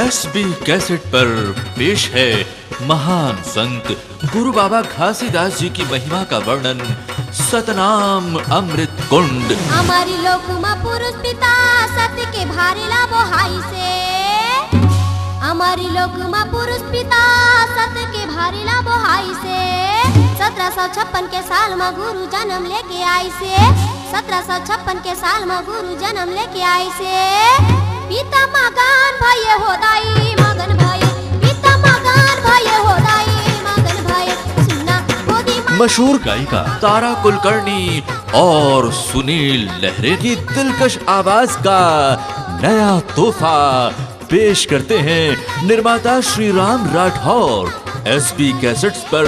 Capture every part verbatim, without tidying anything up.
SB cassette पर पेश है महान संत गुरु बाबा घासीदास जी की महिमा का वर्णन, सतनाम अमृत कुंड। हमारी लोक मा पुरुष पिता सत के भारी ला बोहाई से, हमारी लोक मा पुरुष पिता सत के भारी ला बोहाई से। सत्रह सौ छप्पन के साल मा गुरु जन्म लेके आई से, सत्रह सौ छप्पन के साल मा गुरु जन्म लेके आई से। पिता मगन भये हो दाई, मगन भये, पिता मगन भये हो दाई, मगन भये। सुना गोदी मा मशहूर गायिका तारा कुलकर्णी और सुनील लहरे की दिलकश आवाज का नया तोहफा पेश करते हैं निर्माता श्री राम राठौर। एसबी कैसेट्स पर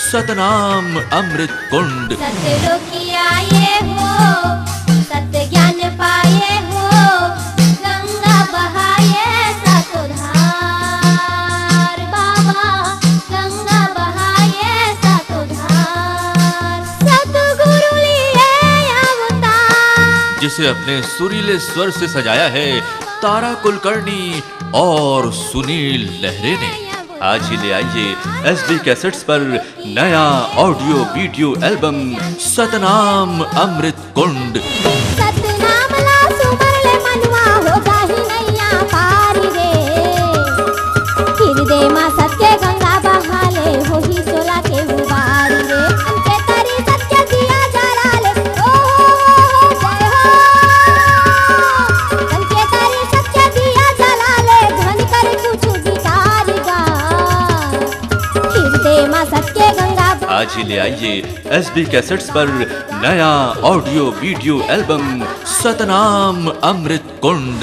सतनाम अमृत कुंड। सत लोकिया ये हो, सत ज्ञान पाए हो, गंगा बहाए सत धार बाबा, गंगा बहाए सत धार। सतगुरु लिए अवतार। जिसे अपने सुरीले स्वर से सजाया है तारा कुलकर्णी और सुनील लहरे ने। आज ही ले आइए एसबी कैसेट्स पर नया ऑडियो वीडियो एल्बम सतनाम अमृत कुंड। सतनाम ला सुमर ले मनवा हो जाही नैया पारी रे। हृदय मा सत्य गंगा बहाले होही सोला के उबारी रे। हमके तरी सत्य दिया जला ले, ओ हो हो हो, जय हो। हमके तरी सत्य दिया जला ले, धन कर कुछ विचार गा। हृदय मा सत्य गंगा आज ही ले आइए एसबी कैसेट्स पर नया ऑडियो वीडियो एल्बम सतनाम अमृत कुंड।